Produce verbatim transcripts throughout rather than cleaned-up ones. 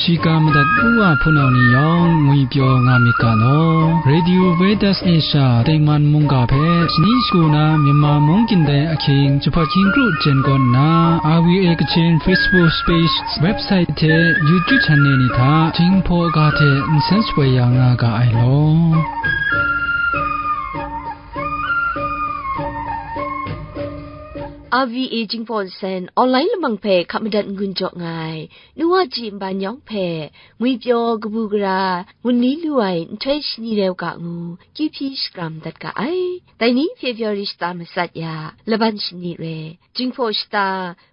Shiga madat u wa hpunau ni yawng ngwipyaw nga myit ga law. Radio Veritas Asia Tengman mungga hpe shani shagu na Myanmar mung kyin dai ahkying jahpat hkying kru jen kawn nna, R V A Kachin Facebook page, website hte YouTube channel ni hta Jinghpaw ga hte nsen shapoi ya nga ga ai law. R V A Jinghpaw Nsen online lamang hpe hkap madat n-gun jaw nga ai, nu wa ji nban yawng hpe, ngwipyaw kabu gara, ngun li lu ai nhtoi shani rau ga ngu, kyu hpyi shakram dat ga ai. Dai ni February shata matsat ya, laban shani re, Jinghpaw shata,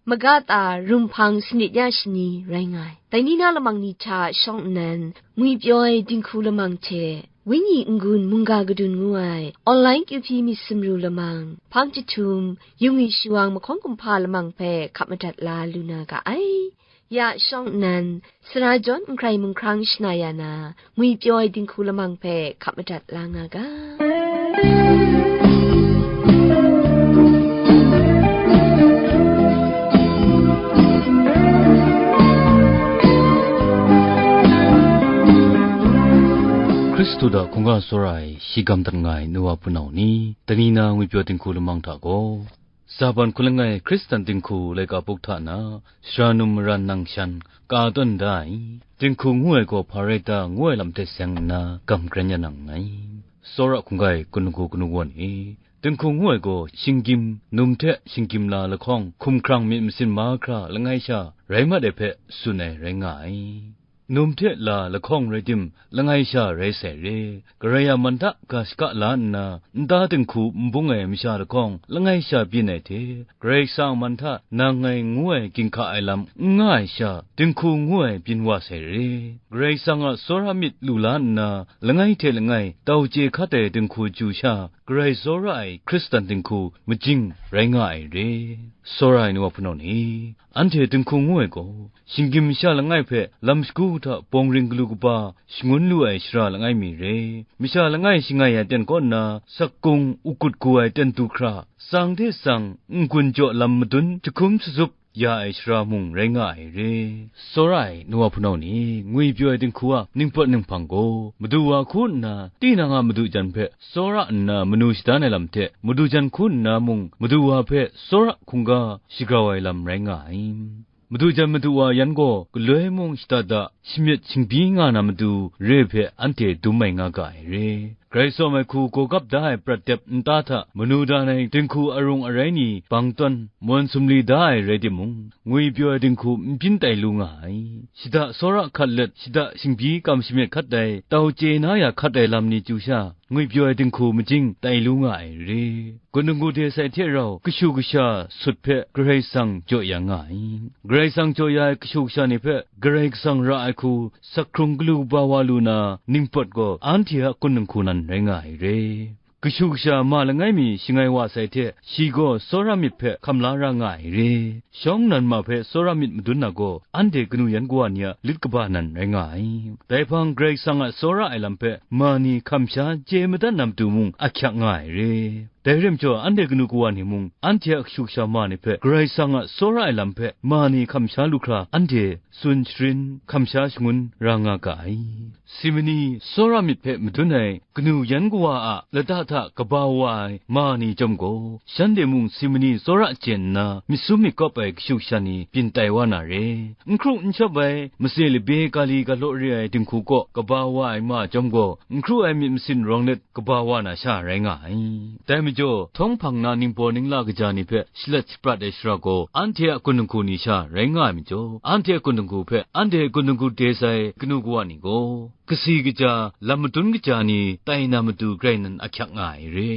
maga ta, rumhpang sanit ya shani rai nga ai. Dai ni na lamang ni hta shawng nnan, ngwipyaw ai dinghku lamang hte, wenyi n-gun mungga kadun ngu ai, online kyu hpyi myit sumru lamang, hpang jahtum, yungwi shawang mahkawng kumhpa lamang hpe hkap madat la lu na ga ai. Ya shawng nnan, sara jawn n hkrai munghkrang shana ya na, ngwipyaw ai dinghku lamang hpe hkap madat la nga ga. Hkristu hta hkungga tsawra ai shi gam dat nga ai nu wa hpunau ni, tani na ngwipyaw dinghku lamang hta gaw, Zaban hku langai Hkristan dinghku laika puk hta na, sara num maran nang shan ka tawn da ai, dinghku ngu ai gaw hpa rai ta ngu ai lam hte seng nna gam karen ya nang nngai. Tsawra hkungga ai kun hku kanu wan e, dinghku ngu ai gaw shinggyim, num hte shinggyim la lahkawng, hkumhkrang myit masin mahkra langai sha rai mat ai hpe tsun ai rai nga ai. Num hte la lahkawng rai tim, langai sha rai sai re, Karai a man hta ga shaka la nna, nta dinghku n bung ai masha lahkawng langai sha byin ai hte, Karai Kasang a man hta nang ngai ngu ai ginhka ai lam n nga ai sha, dinghku ngu ai byin wa sai re. Karai Kasang a tsawra myit lu la nna, langai hte langai tau chye hkat ai dinghku chyu sha, Karai tsawra ai Hkristan dinghku majing rai nga ai re. Tsawra ai nu wa hpunau ni, anhte dinghku ngu ai gaw, shinggyim masha langai hpe lam shagu hta bawng ring galu kaba shangun lu ai shara langai mi re, masha langai shangai ai aten kaw nna, sakgung ukut gu ai aten du hkra, tsang hte tsang n-gun jaw lam madun jahkum shatsup ya ai shara mung rai nga ai re. Tsawra ai nu wa hpunau ni, ngwipyaw ai dinghku a ningpawt ninghpang gaw, madu wa hku nna tinang a madu jan hpe tsawra nna manu shadan ai lam hte, madu jan hku nna mung madu wa hpe tsawra hkungga shagrau ai lam rai nga ai. Madu jan madu wa yan gaw galoi mung shada da, shamyit shingbyi nga na matu re hpe anhte dum ai nga ga ai re. Grai tsawm ai hku gaw gap da ai prat dep nta hta manu dan ai dinghku arung arai ni bang tawn mawn sumli da ai rai timung, ngwipyaw ai dinghku n byin tai lu nga ai. Shada tsawra hkat let, shada shingbyi kam shamyet hkat ai, tau chye na ya hkat ai lam ni chyu sha, ngwipyaw ai dinghku majing tai lu nga ai re. Gun dinghku de sai hte rau kashu kasha sut hpe Karai Kasang jaw ya nga ai. Karai Kasang jaw ya ai kashu kasha ni hpe Karai Kasang ra ai hku sak hkrung galu kaba wa lu na ningpawt gaw anhte a kun dinghku nan rai nga ai re. Kashu kasha ma langai mi shangai wa sai hte, shi gaw tsawra myit hpe hkam la ra nga ai re. Shawng nnan ma hpe tsawra myit madun na gaw, anhte kanu yan kawa ni a lit kaba nan rai nga ai. Dai hpang Karai Kasang a tsawra ai lam hpe ma ni hkam sha chye madat na matu mung ahkyak nga ai re. Dai rai majaw, anhte kanu kawa ni mung, anhte a kashu kasha ma ni hpe Karai Kasang a tsawra ai lam hpe ma ni hkam sha lu hkra, anhte tsun sharin, hkam sha shangun ra nga ga ai. Simini tsawra myit hpe madun ai kanu yan kawa a lata hta kaba wa ai ma ni chyawm gaw, shanhte mung simini tsawra chyen nna, myit sum myit kawp ai kashu kasha ni byin tai wa na re. N hkru n shawp ai, matse labe gali galaw re ai dinghku kaw kaba wa ai ma chyawm gaw, n hkru ai myit masin rawng let kaba wa na sha rai nga ai. Dai majaw, htawng hpang na ningbaw ningla kaja ni hpe shalet shaprat ai shara gaw, anhte a kun dinghku ni sha rai nga ai majaw, anhte a kun dinghku hpe anhte kun dinghku de sai kanu kawa ni gaw, kasi kaja, lam madun kaja ni tai na matu grai nan ahkyak nga ai re.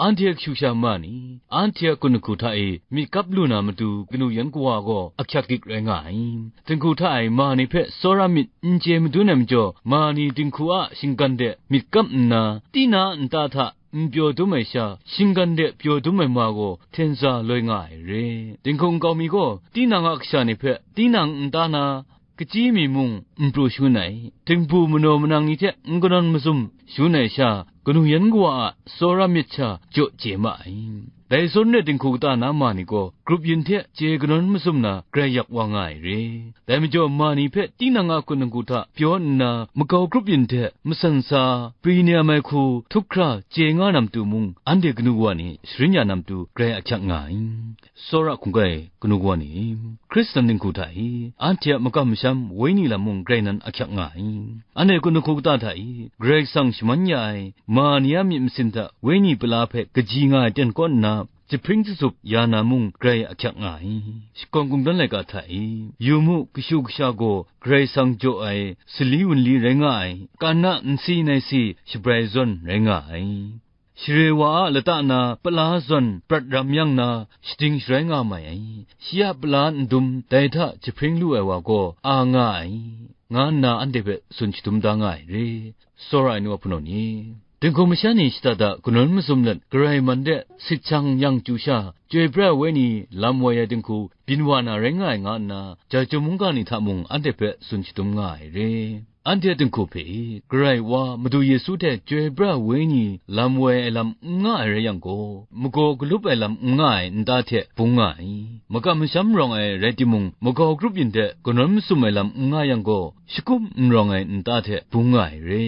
Anhte a kashu kasha ma ni, anhte a kun dinghku hta e myit kap lu na matu kanu yan kawa gaw ahkyak dik rai nga ai. Dinghku hta e ma ni hpe tsawra myit n chye madun ai majaw, ma ni dinghku a shinggan de myit kap nna, tina nta hta n pyaw dum ai sha, shinggan de pyaw dum ai ma gaw hten za loi nga ai re. Dinghku nkau mi gaw, tinang a kasha ni hpe tinang nta na, kachyi mi mung n pru shangun ai, dinghpu manaw manang ni hte n kanawn mazum shangun ai sha, kanu yan kawa a tsawra myit sha jaw chye ma ai. Dai zawn re dinghku kata na ma ni gaw, grup yin hte chye kanawn mazum na grai yak wa nga ai re. Dai majaw, ma ni hpe tinang a kun dinghku hta pyaw nna, makau grup yin hte matsan sa, pri ni a mai hku htup hkra chye nga na matu mung, anhte kanu wa ni sharin ya na matu grai ahkyak nga ai. Tsawra hkungga ai kanu wa ni, Hkristan dinghku hta i, anhte a makam masham wenyi lam mung grai nan ahkyak nga ai. Anhte kun dinghku kata hta i, Karai Kasang shaman ya ai, ma ni a myit masin hta wenyi pala hpe kaji nga ai ten kaw nna, jahpring jatsup ya na mung grai ahkyak nga ai. Shakawn Kungdawn laika hta e, yu mu, kashu kasha gaw Karai Kasang jaw ai sali wunli rai nga ai, kan a nsi nai si shabrai zawn rai nga ai. Share wa a lata na pala zawn prat ram yang na, shading sharai nga mai ai, shi a pala ndum dai hta jahpring lu ai wa gaw a nga ai, nga nna anhte hpe tsun shadum da nga ai re. Tsawra ai nu a hpunau ni, dinghku masha ni shada da kanawn mazum let, Karai man de sit shang yang chyu sha, Chyoi pra ai wenyi lam woi ai dinghku byin wa na rai nga ai, nga nna, Jahtum mungga ni hta mung anhte hpe tsun shadum nga ai re. Anhte a dinghku hpe, Karai Wa, Madu Yesu hte Chyoi pra ai wenyi lam woi ai lam n nga ai rai yang gaw, magaw galup ai lam n nga ai nta hte bung nga ai. Makam masham rawng ai rai timung, makau grup yin hte kanawn masum ai lam n nga yang gaw, shakum n rawng ai nta hte bung nga ai re.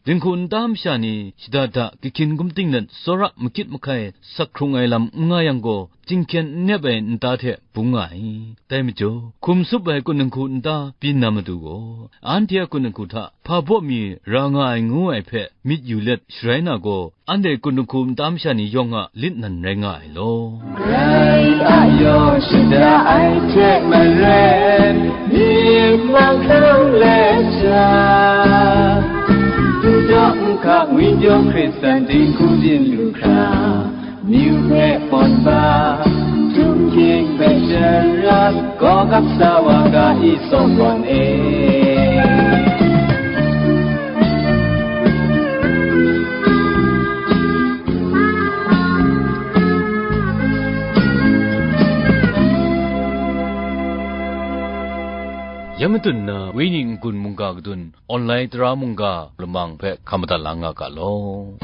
Dinghku nta masha ni shada da kahkyin gumting let tsawra makyit mahkai sak hkrung ai lam n nga yang gaw, chyinghkyen n nep ai nta hte bung nga ai. Dai majaw, hkum sup ai kun dinghku nta byin na matu gaw, anhte a kun dinghku hta hpa baw mi ra nga ai ngu ai hpe myit yu let sharai na gaw, anhte kun dinghku nta masha ni yawng a lit nan rai nga ai law. Grai a yaw shada ai hte maren, myit mahkang let sha, n daw n hkak ngwipyaw Hkristan dinghku byin lu hkra, myu hpe pawt ba, htum hkying hpe sharat, gaw gap sa wa ga i, Solomon e. Ya matun na, wenyi n-gun mungga kadun, online tara mungga lamang hpe hkam madat la nga ga law.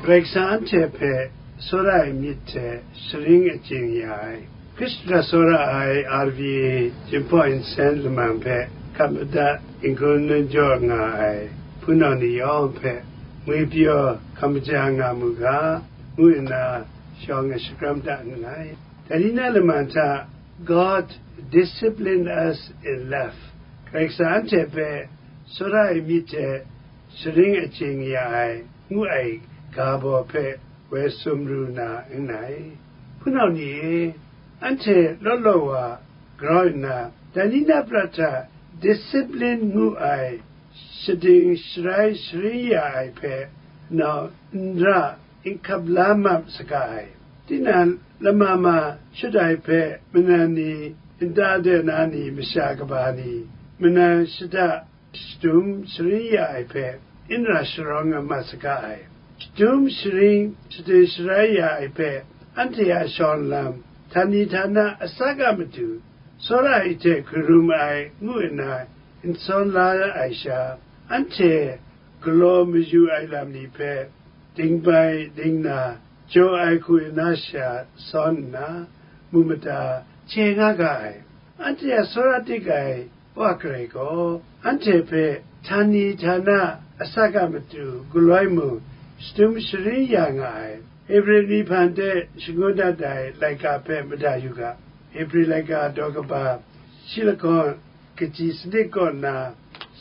Karai Kasang anhte hpe tsawra ai myit hte sharin achyin ya ai, Hkristu hta tsawra ai R V A Jinghpaw Nsen lamang hpe hkap madat n-gun n jaw nga ai hpunau ni yawng hpe ngwipyaw hkam maja nga mu ga, ngu nna shawng ai shakram da nngai. Dai ni na lamang hta, God discipline us in love. Karai Kasang anhte hpe tsawra ai myit hte sharin achyin ya ai, ngu ai ga baw hpe woi sumru na nngai. Hpunau ni e, anhte law law wa grau nna, dai ni na prat hta discipline ngu ai shading sharai sharin ya ai hpe nau n ra n hkap la map saga ai. Tinang lama ma shut ai hpe, manang ni, nta de na ni, masha kaba ni, manang shada shadum sharin ya ai hpe, n ra sharawng nga ma saga ai. Shadum sharin, shading sharai ya ai hpe, anhte a shawng lam, htani htana asak a matu, tsawra ai hte hkarum ai ngu nna n sawn la ai sha, anhte galaw mayu ai lam ni hpe, dingbai dingna, jaw ai hku na sha sawn nna, mu mada chye nga ga ai. Anhte a tsawra dik ai Wa Karai gaw, anhte hpe htani htana asak a matu galoi mung shadum sharin ya nga ai. Hebru myi hpan de shangun dat ai laika hpe mada yu ga. Hebru laika daw kaba shi lahkawng kaji sanit kaw nna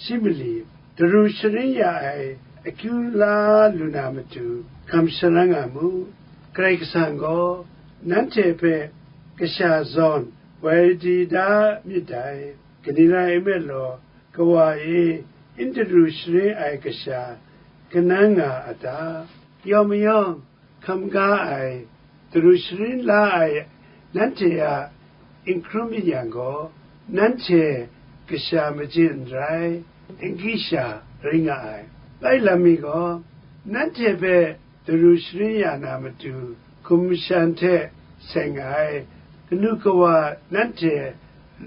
shi mali, daru sharin ya ai akyu la lu na matu, hkam sharang nga mu. Karai Kasang gaw nanhte hpe kasha zawn wai di da myit dai. Kaning rai nme law, Kawa e, n daru sharin ai kasha kanang nga a ta? Yawng mayawng, hkam ga ai, daru sharin la ai nanhte a n hkrum myit yang gaw, nanhte kasha majin n rai, n gyi sha rai nga ai. Bai lam mi gaw, nanhte hpe daru sharin ya na matu, hkum shan hte seng ai, kanu kawa nanhte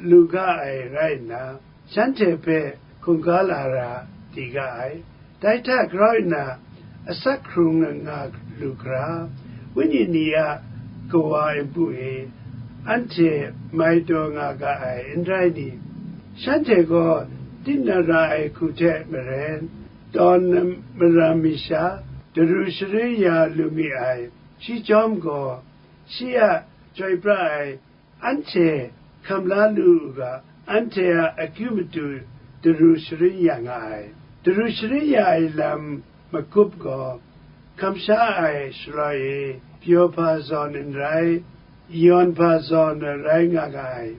lu ga ai rai nna, shanhte hpe hkungga la ra di ga ai. Dai hta grau nna, asak hkrung nga lu hkra, wenyi ni a kawa npu e anhte mai taw nga ga ai, n rai ni? Shanhte gaw tinang ra ai hku hte maren, tawn maram mi sha, daru sharin ya lu mi ai. Shi chyawm gaw, shi a chyoi pra ai, anhte hkam la lu u ga, anhte a akyu matu daru sharin ya nga ai. Daru sharin ya ai lam magup gaw, hkam sha ai shaloi e pyaw hpa zawn n rai, yawn hpa zawn rai nga ga ai.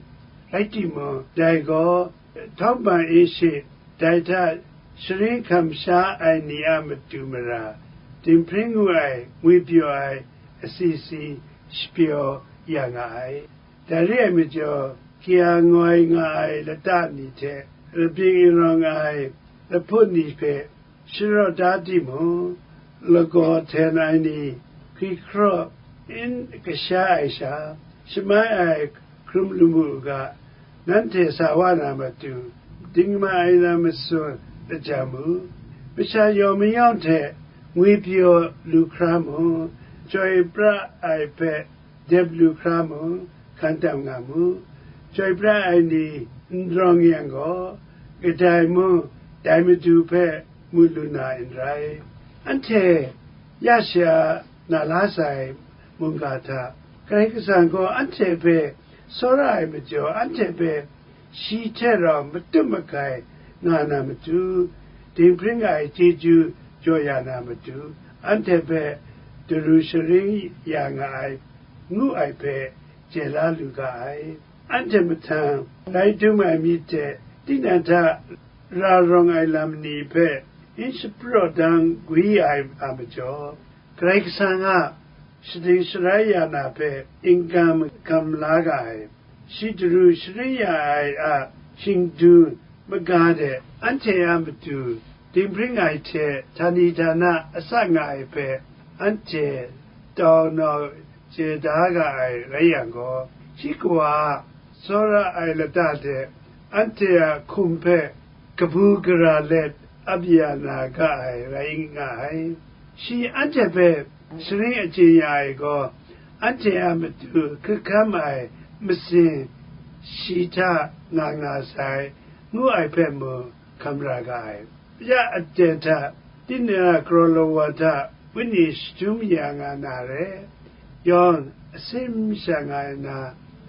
Rai timung, dai gaw, htawng bang e she, dai hta sharin hkam sha ai ni a matu mara, dinghpring ngu ai, ngwipyaw ai, asi si shapyaw ya nga ai. Dai re ai majaw, kaya ngoi nga ai lata ni hte, labyin arawng ai lahput ni hpe sharaw da timung, lagaw hten ai ni hkri hkraw n kasha ai sha, shamai ai hkrum lu mu u ga, nanhte sa wa na matu, dingma ai lam matsun lajang mu. Masha yawng mayawng hte ngwipyaw lu hkra mu, chyoi pra ai hpe dep lu hkra mu, hkan tam nga mu. Chyoi pra ai ni n drawng yang gaw, kadai mung dai Madu hpe mu lu na n rai. Anhte ya sha na la sai mungga hta, Karai Kasang gaw anhte hpe tsawra ai majaw, anhte hpe shi hte rau matut magai nga na matu, dinghpring ai chyeju jaw ya na matu, anhte hpe daru sharin ya nga ai, ngu ai hpe chye la lu ga ai. Anhte mahtang rai dum ai myit hte tinang hta ra rawng ai lam ni hpe n shapraw dang gwi ai a majaw, Karai Kasang a shaning sharai ya na hpe n-gun hkam la ga ai. Shi daru sharin ya ai a shingdu maga de anhte a matu dinghpring ai hte htani htana asak nga ai hpe anhte tau nau chye da ga ai rai yang gaw, shi Kawa a tsawra ai lata hte anhte a hkum hpe kabu gara let ap ya na ga ai rai nga ai. Shi anhte hpe sharin achyin ya ai gaw, anhte a matu hkrit hkam ai masin shi hta nga nga sai, ngu ai hpe mung hkam ra ga ai. Ya aten hta, tinang a kraw lawan hta wenyi shadum ya nga na re, yawng asim sha nga ai na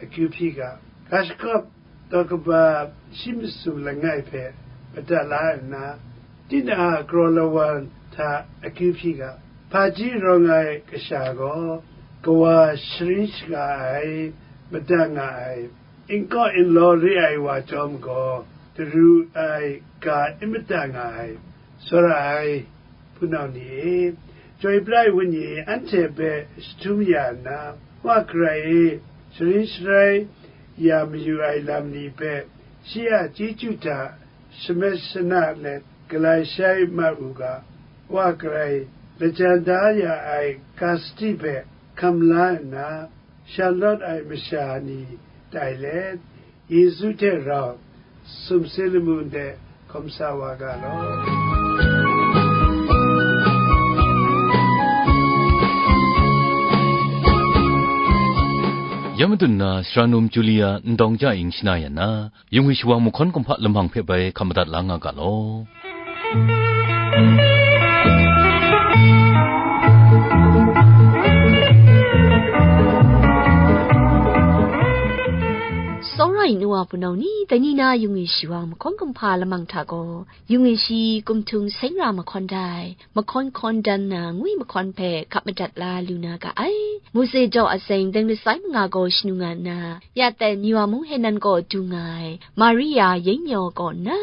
akyu hpyi ga, ga shakawp taw kaba shi masum langai hpe madat la nna, tinang a kraw lawan hta akyu hpyi ga, hpaji rawng ai kasha gaw kawa sharin shaga ai, madat nga ai, n kaw n law re ai wa chyawm gaw, daru ai ga n madat nga ai, tsawra ai. Hpunau ni e, chyoi pra ai wenyi anhte hpe jahtum ya nna, Wa Karai e sharin sharai ya mayu ai lam ni hpe shi a chyeju hta shamet shana let galai shai mat u ga, Wa Karai lajan da ya ai ga sadi hpe hkam la nna, sha lawt ai masha ni tai let, Yesu hte rau sumsing lamu de hkawm sa wa ga law. Ya madun na, sara num Julia ndawng ja ing shana ya na, yung ai shawang mahkawn kumhpa lamang hpe bai hkam madat la nga ga law. Tsawra ai nu wa hpunau ni, dai ni na yung ai shawang mahkawn kumhpa lamang hta gaw, yung ai shi kumhtung seng ra mahkawn dai, mahkawn hkawn dan na ngwi mahkawn hpe hkap madat la lu na ga ai. Mose daw a seng deng lasai manga gaw shanu nga nna, ya ten Miwa mung Henan kaw du nga ai Maria Yengyaw kaw nna,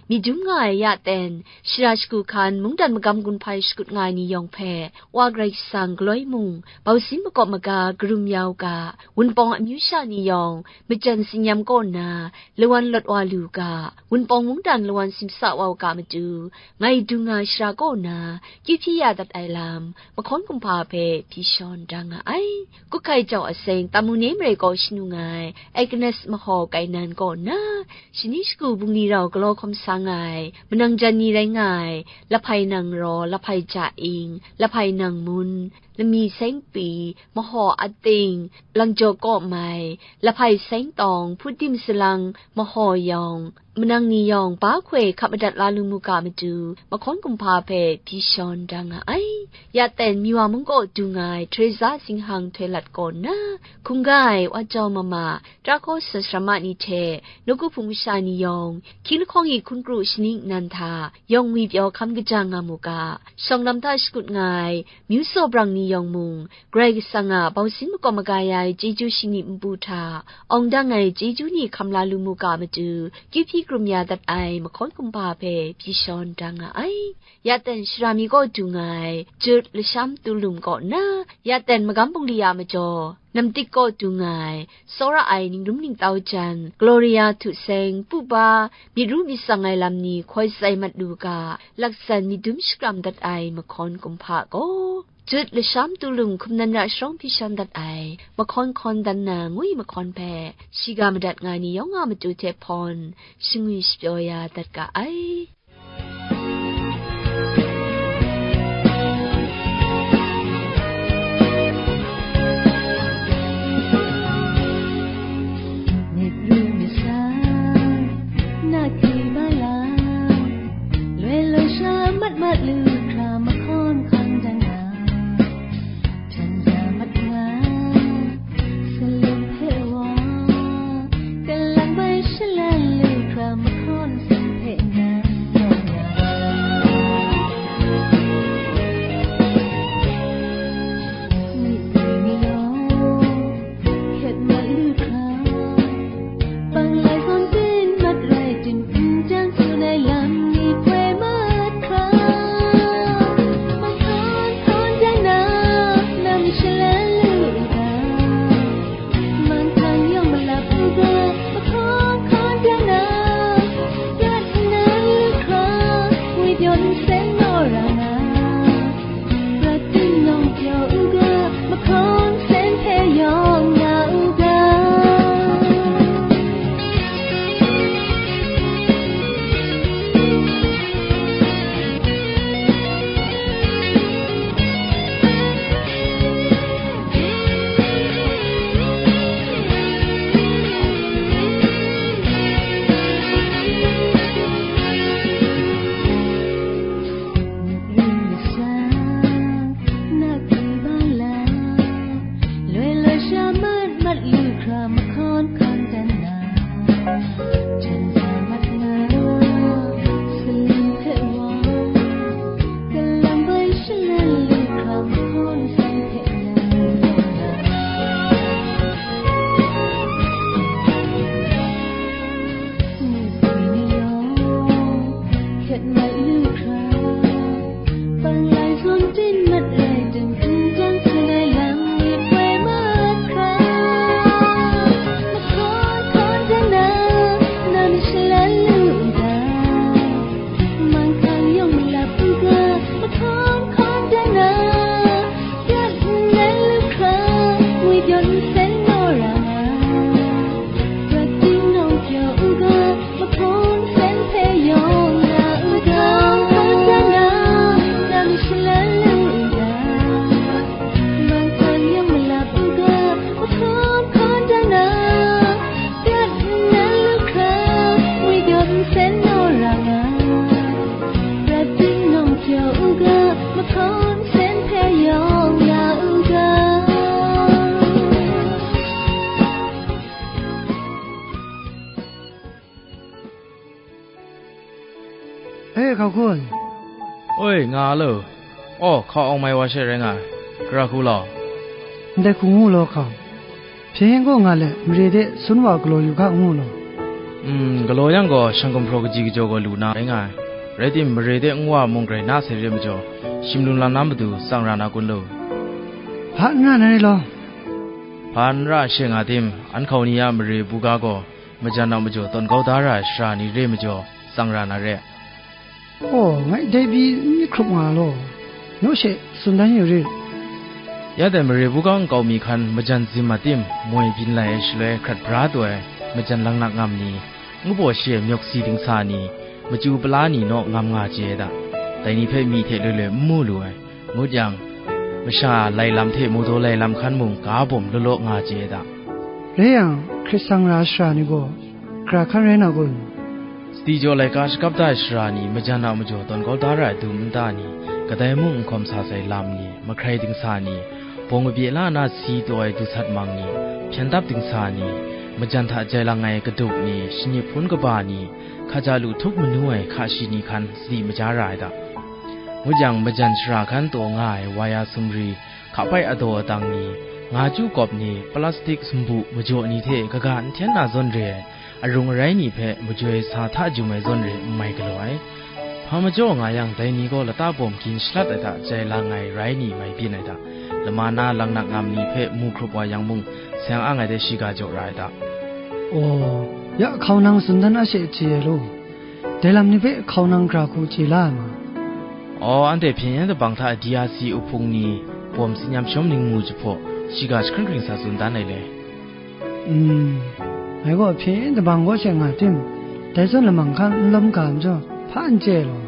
myit dum nga ai ya ten, shara shagu hkan mungdan magam gun hpai shakut nga ai ni yawng hpe, Wa Karai Kasang galoi mung, bausin makawp maga karum ya u ga, Wunpawng amyu sha ni yawng, majan tsin-yam kaw nna lawan lawt wa lu u ga, Wunpawng mungdan lawan simsa wa u ga matu, ngai dung nga shara kaw nna kyu hpyi ya dat ai lam, mahkawn kumhpa hpe hpyi shawn da nga ai. Kut hkai jau a seng Tamu Nemre kaw shanu nga ai Agnes Mahaw Kainan kaw nna, shani shagu bungli rau galaw hkawm sa nga ai manang jan ni rai nga ai, Lahpai Nang Raw, Lahpai Ja Ing, Lahpai Nang Mun, Lami Seng Pyi, Mahaw Ating, Langjaw Kaw Mai, Lahpai Seng Tawng, Hpudim Salang, Mahaw Yawng, manang ni yawng ba hkoi hkap madat la lu mu ga matu, mahkawn kumhpa hpe hpyi shawn da nga ai. Ya ten Miwa mung kaw du nga ai Teresa Zinghang Htoi Lat kaw nna, hkungga ai Wa Jau Mama, Tara Kaw Sasrama ni hte nawku hpung masha ni yawng, hkying lahkawng e hkun kru shaning nnan hta yawng ngwi pyaw hkam kaja nga mu ga, shawng lam hta shakut nga ai myu saw brang ni yawng mung, Karai Kasang a bausin makawp maga ya ai chyeju shingni npu hta awng dang ai chyeju ni hkam la lu mu ga matu, kyu hpyi krum ya dat ai mahkawn kumhpa hpe hpyi shawn da nga ai. Ya ten shara mi kaw du nga ai Jut Lasham Tulum kaw nna, ya ten magam bungli a majaw, Namtik kaw du nga ai, tsawra ai ningrum ningtau jan, Gloria Htu Seng, Pu Ba, myit ru myit tsang ai lam ni hkoi tsai mat lu ga, laksan myit dum shakram dat ai mahkawn kumhpa gaw, Jut Lasham Tulum hkum nan ra sharawng hpyi shawn dat ai mahkawn hkawn dan na ngwi mahkawn hpe, shiga madat nga ai ni yawng a matu hte hpawn, shangwi shapyaw ya dat ga ai. Myit ru myit tsang, na hkri ba lam, loi loi sha mat mat lu hkra mahkawn hkawn dan na, hten za mat nga, salim hpe wa, kalang bai shalan lu hkra mahkawn hsen hpe na, yawng ya. Myit ru myit law, hkyet mat lu hkra, bang lai zawn tin mat rai tim, n jan tsun ai lam ni poi mat hkra, mahkawn hkawn dan na, nam shalan lu u ga, manhtan yawng malap u ga, mahkawn hkawn dan na, prat nnan lu hkra, ngwi pyaw nsen naw ra nga. Prat ting nawng pyaw u ga, mahkawn hsen hpe yawng na u ga. Myit ru myit tsang, na hkri ba lam, loi loi sha mat mat lu hkra mahkawn hkawn dan na, hten za mat nga, salim hpe wa, kalang bai shalan lu hkra mahkawn hsen hpe na, myit ru myit law, hkyet mat lu hkra, bang lai zawn tin mat rai tim, n jan tsun ai lam ni poi mat hkra, mahkawn hkawn dan na, nam shalan lu u ga, manhtan yawng malap u ga, mahkawn hkawn dan na, prat nnan lu hkra, ngwi pyaw nsen naw ra nga. Prat ting nawng pyaw u ga, mahkawn hsen hpe yawng na u ga, hkawn dan na, nam shalan lu u ga, manhtan yawng malap u ga, mahkawn hkawn dan na, prat nnan lu hkra, ngwi pyaw nsen naw ra nga. Prat ting nawng pyaw u ga, mahkawn hsen hpe yawng na u ga. E, hkau hkun. Oi, nga a lo. Aw, hkau awng mai wa she rai nga ai. Gara hku law. Ndai hku ngu law, hkau. Hpyen yen kaw nga let, mare de sun wa galaw yu ga ngu law. Mm, galaw yang gaw, shang gumhpraw kaji kajaw gaw lu na rai nga ai. Rai timung, mare de nwa mung grai na sai re majaw, shim lung lam na matu tsang ra na kun law. Hpa n ra na re law. Hpa n ra she nga tim, an hkau ni a mare buga gaw, majan a majaw tawn kau da ra ai sara ni re majaw, tsang ra na re. Aw, ngai dai pyi n myit hkrup nga law, naw she tsun dan yu rit. Ya dai mare bungkang nkau mi hkan majan zim a tim moi byin lai ai shaloi hkrat bra taw ai majan langnak ngam ni, ngu baw shi ai myawk si dingsa ni, machyu pala ni naw ngam nga chye ai da. Dai ni hpe myi hte loi loi n mu lu ai, ngut yang, masha lai lam hte mawdaw lai lam hkan mung ga bawm law law nga chye ai da. Rai yang, hkrit sang ra sara ni gaw, gara hkan rai na kun? Sadi jaw laika shakap da ai sara ni, majan a majaw tawn kau da ra ai dum nta ni, kadai mung n hkawm sa sai lam ni, mahkrai dingsa ni, bawng kabye la na si taw ai du sat mang ni, hpyen dap dingsa ni, majan hta jai lang ai kaduk ni, shanyi hpun kaba ni, hkaja lu htup manu ai hka shi ni hkan sadi maja ra ai da. Ngut yang, majan shara hkan taw nga ai waya sumri, hka bai adaw adang ni, nga chyu kawp ni, plastik sumbu majaw ni hte kaga n hten na zawn re ai, arung arai ni hpe majoi sa hta jum ai zawn re n mai galaw ai. Hpa majaw nga yang, dai ni gaw lata bawm gin shalat ai hta jai lang ai rai ni mai byin ai hta, lama na langnak ngam ni hpe mu hkrup wa yang mung, seng ang ai de shiga jaw ra ai hta. Aw, ya hkau nang tsun dan a she chye ai law, dai lam ni hpe hkau nang gara hku chye la ai ma? Aw, anhte hpyen yen dabang hta D R C uhpung ni bawm tsin yam shawm ning mu jahpaw, shiga jahkring hkring sa tsun dan ai le. Mm, ngai gaw hpyen yen dabang kaw she nga tim, dai zawn lamang hkan n lawm ga majaw, hpa n chye law.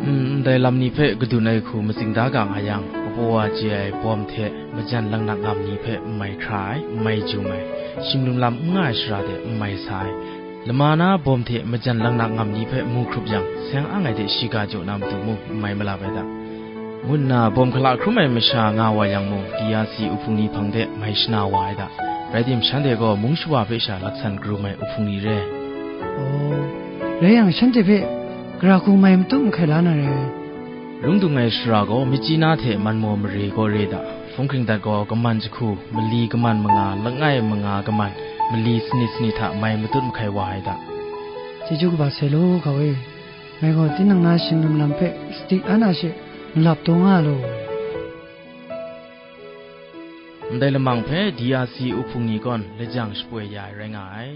Mm, ndai lam ni hpe kadun ai hku matsing da ga nga yang, kapaw wa chye ai bawm hte majan langnak ngam ni hpe n mai hkra ai, n mai jum ai, shing lum lam n nga ai shara de n mai sa ai, lama na bawm hte majan langnak ngam ni hpe mu hkrup yang, seng ang ai de shiga jaw na matu mung n mai malap ai da. Ngu nna bawm hkala hkrum ai masha nga wa yang mung, D R C uhpung ni hpang de mai shana wa ai da. Rai tim, shanhte gaw mung shawa hpe sha laksan karum ai uhpung ni re. Aw, rai yang, shanhte hpe gara hku mai matut mahkai la na re. Lung dung ai shara gaw, myit chyi na hte man maw mare gaw re da. Hpung hkring dat gaw, kaman jahku, mali kaman manga, langai manga kaman, mali sanit sanit hta mai matut mahkai wa ai da. Chyeju kaba sai law, hkau e. Ngai gaw tinang na shing lum lam hpe sadi an a she malap taw nga law. Ndai lamang hpe D R C uhpung ni gawn lajang shapoi ya ai rai nga ai.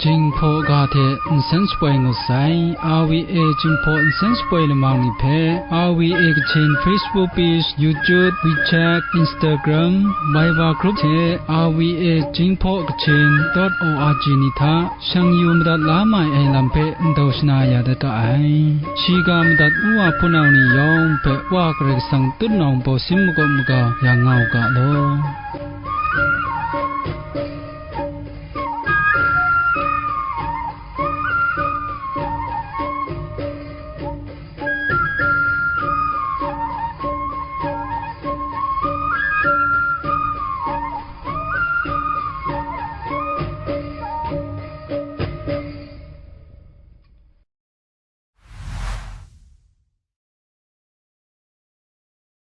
Jinghpaw ga hte nsen shapoi ngut sai, R V A Jinghpaw nsen shapoi lamang ni hpe, R V A Kachin Facebook page, YouTube, WeChat, Instagram, Viber group hte R V A Jinghpaw Kachin dot O R G ni hta shang yu madat la mai ai lam hpe ndau shana ya dat da ai. Shiga madat u wa hpunau ni yawng hpe Wa Karai Kasang tutnawng bawsin makawp maga yang nga u ga law.